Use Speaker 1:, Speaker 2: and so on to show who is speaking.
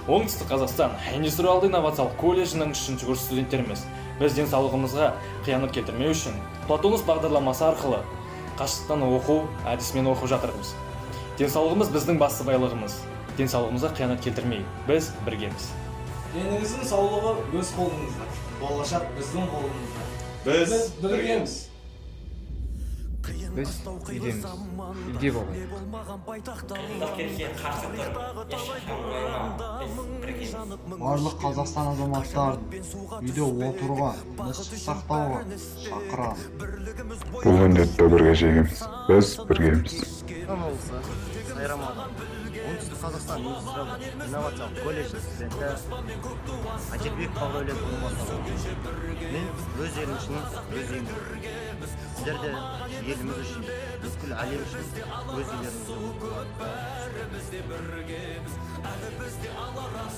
Speaker 1: Оңтүстік Қазақстан индустриалды инновациялық колледжінің үшінші курс студенттеріміз. Біз денсаулығымызға қиянат келтірмеу үшін Платонус бағдарламасы арқылы қашықтан оқу әдісімен оқып жатырмыз. Денсаулығымыз – біздің басты байлығымыз. Денсаулығымызға қиянат келтірмей, біз біргеміз.
Speaker 2: Деніңіздің саулығы өз қолыңызда. Болашақ біздің қолымызда.
Speaker 3: Біз
Speaker 2: біргеміз.
Speaker 4: Біз үйдеміз, үйде болайық.
Speaker 5: Қиындық келсе, қарсы тұр, ешқашан қойма, біз біргеміз.
Speaker 6: Барлық Қазақстан азаматтарын үйде отыруға, тыныштық сақтауға шақырамын.
Speaker 7: Бұл індетті бірге жеңеміз. Біз біргеміз.
Speaker 8: Қазақстан облысы, Сайрам ауданы, Оңтүстік Қазақстан индустриалды инновациялық колледжінің студенті Әділбек Бақдәулет Орынбасарұлы. Мен өз елім үшін, өз үйімде. Сіздер де еліміз үшін, бүткіл әлем үшін өз үйлеріңізде отыруларыңызды.